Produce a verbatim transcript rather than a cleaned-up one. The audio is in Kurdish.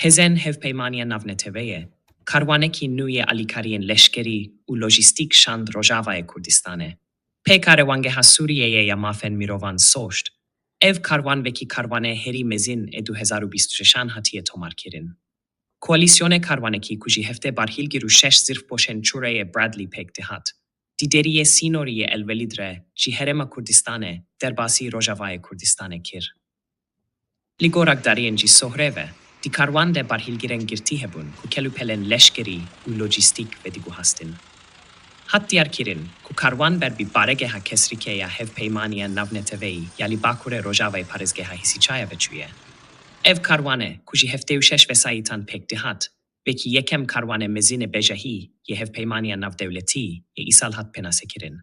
Hêzên Hevpeymaniya Navneteweyê karwanekî nû yê alîkariyên leşkerî û lojîstîk şand Rojavayê Kurdistanê. Pêkare Wangeha Sûriyeyê ya Mafên Mirovan, SOHT, ev karwan wekî karwanê herî mezin ê du hezar û bîst û şeşan hatiye tomarkirin. Koalîsyonê karwanekî ku ji heftê barhîlgir û şeş zirfpoşên çûreyê Bradley pêk dihat, di deriyê sînorî yê El Welîd re ji Herêma Kurdistanê derbasî Rojavayê Kurdistanê kir. Li gor agdariyên ji Sohrê ve, di karwan de barhîlgirên girtî hebûn ku kelûpelên leşkerî û lojîstîk vediguhastin. Hat diyarkirin ku karwan ber bi baregeha Kesrîkê ya Hevpeymaniya Navneteweyî ya li Bakurê Rojavayê parêzgeha Hîsîçaya ve çûye. Ev karwane ku ji heftê û şeş vesayîtan pêk dihat, wekî yekem karwanê mezin ê bejahî yê Hevpeymaniya Navdewletî yê îsal hat penasekirin.